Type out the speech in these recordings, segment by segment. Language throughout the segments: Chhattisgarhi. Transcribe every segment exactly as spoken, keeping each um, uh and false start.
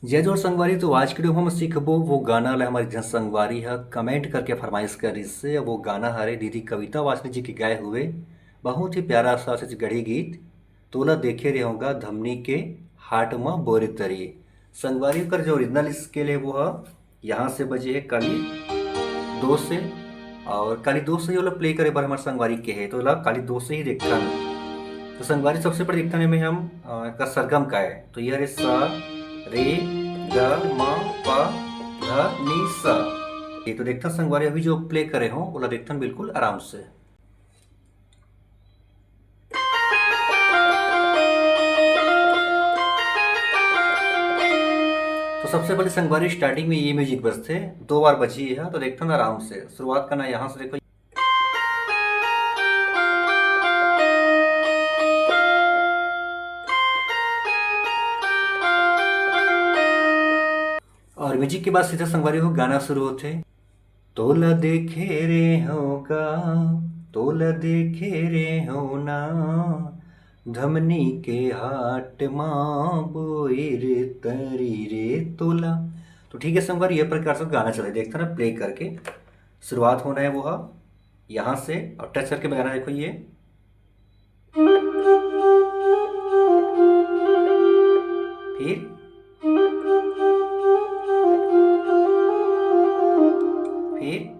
जय जोहार संगवारी। तो आज के video हम सीखबो वो गाना ला हमर एक झन संगवारी ह comment करके फरमाइश करिस हे। वो गाना हरे दीदी कविता वासनिक जी के गाए हुए, बहुत ही प्यारा सा छत्तीसगढ़ी गीत, तोला देखे रेहेंव गा धमनी के हाट म बोरी तरी। संगवारी, ओकर जो original scale हे वो ह यहाँ से बजे हे काली दो से, और काली दो से ओला play करे बर हमर संगवारी केहे, तो ओला काली दो से ही देखथन। तो संगवारी, सबसे पहले देखथन एमे हम, अ, एकर सरगम का हे, तो ये हरे सा, रे, ग, म, प, ध, नी, सा। ये तो देखथन संगवारी, अभी जो play करे हों, ओला देखथन बिल्कुल आराम से। तो सबसे पहले संगवारी starting में ये music बजथे, दो बार बजही ह, तो देखथन आराम से। शुरुआत करना यहाँ से, देखो। और music के बाद सीधा संगवारी हो गाना शुरू होथे। तोला देखे रेहेंव गा, तोला देखे रेहेंव ना, धमनी के हाट मा बोइर तरी रे तोला। तो ठीक है संगवारी, ये प्रकार से गाना चले, देखथन ना play करके। शुरुआत होना है वो ह यहाँ से, और touch करके बजाना, देखो ये। फिर, फिर,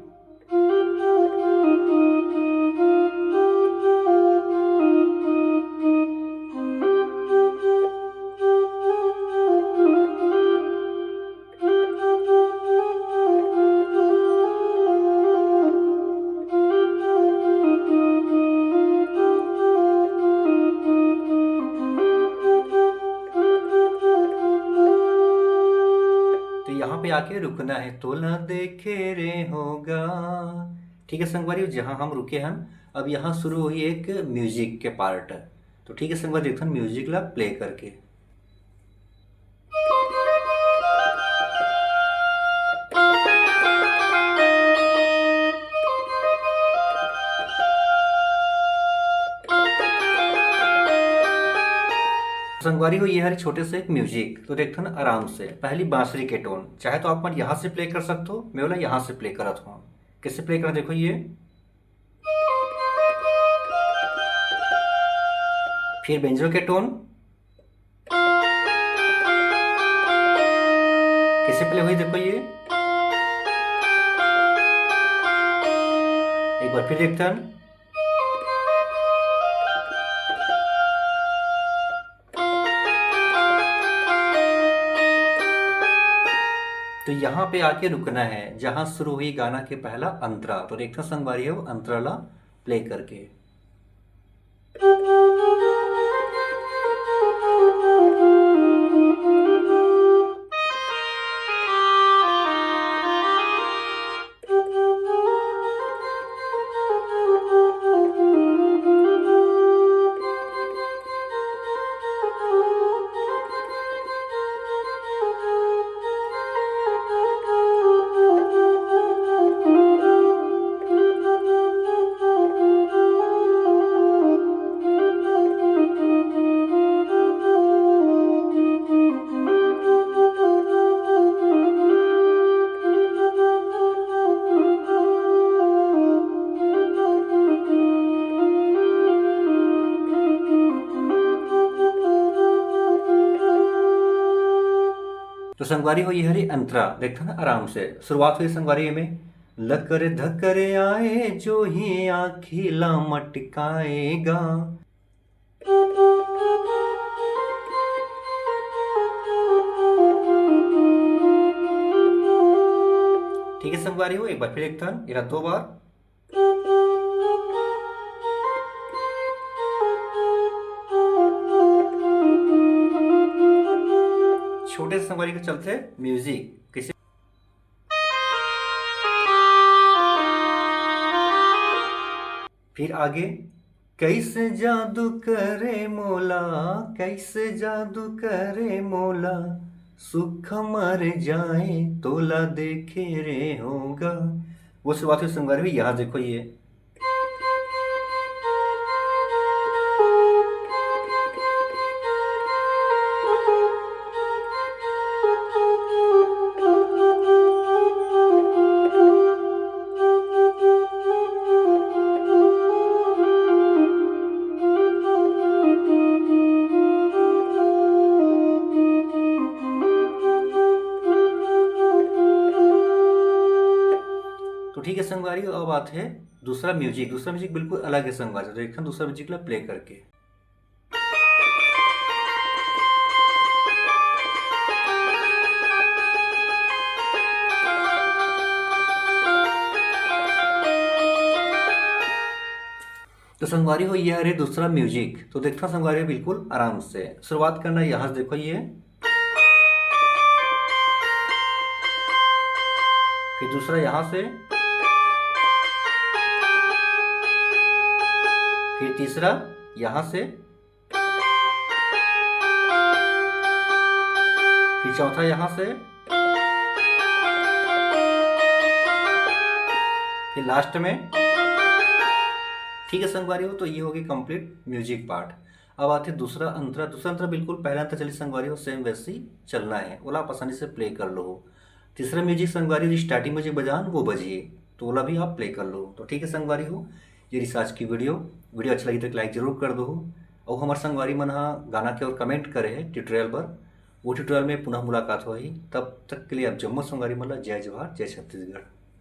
तो यहाँ पे आके रुकना है, तोला देखे रेहेंव गा। ठीक है संगवारी, जहाँ हम रुके हन, अब यहाँ शुरू होही एक music के part। तो ठीक है संगवारी, देखथन music ला play करके। संगवारी हो, ये हरे छोटे से एक music, तो देखथन आराम से। पहली बांसुरी के tone, चाहे तो आप मन यहाँ से play कर सकथो, मैं ओला यहाँ से play करत हों। कैसे play करना, देखो ये। फिर banjo के tone, कैसे play होही, देखो ये। एक बार फिर देखथन। तो यहाँ पे आके रुकना है, जहाँ शुरू होही गाना के पहला अंतरा। तो देखथन संगवारी हो, अंतरा ला play करके। तो संगवारी हो, ये हरे अंतरा, देखथन ना आराम से। शुरुआत होही संगवारी एमे, लकर धकर आए जो ही आँखी ला मटकाएगा। ठीक है संगवारी हो, एक बार फिर देखथन, एला दो बार। छोटे से संगवारी के चलथे music, कैसे? फिर आगे, कैसे जादू करे मोला, कैसे जादू करे मोला, सुख मर जाए तोला देखे रेहेंव गा। वो शुरुआत हुई संगवारी हो, यहाँ देखो ये। ठीक है संगवारी हो, अब आथे दूसरा म्यूजिक। दूसरा म्यूजिक बिल्कुल अलग है संगवारी, तो देखथन दूसरा म्यूजिक ला प्ले करके। तो संगवारी हो, ये हरे दूसरा म्यूजिक। तो देखथन संगवारी हो, बिल्कुल आराम से शुरुआत करना है यहाँ से। देखो ये, फिर दूसरा यहाँ से, फिर तीसरा यहाँ से, फिर चौथा यहाँ से, फिर लास्ट में। ठीक है संगवारी हो, तो ये होगी कंप्लीट म्यूजिक पार्ट। अब आथे दूसरा अंतरा। दूसरा अंतरा बिल्कुल पहला अंतरा चली संगवारी हो, सेम वैसे ही चलना है, ओला आप आसानी से प्ले कर लो हो। तीसरा म्यूजिक संगवारी हो, स्टार्टिंग में जो बजान वो बजिए, तो ओला भी आप प्ले कर लो। तो ठीक है संगवारी हो, ये रहिस आज की वीडियो। वीडियो अच्छा लगी तो एक लाइक जरूर कर दो हो। और हमारे संगवारी मन हा गाना के और कमेंट करे है ट्यूटोरियल पर, वो ट्यूटोरियल में पुनः मुलाकात होही। तब तक के लिए आप जम्मो संगवारी मन ला जय जोहार, जय छत्तीसगढ़।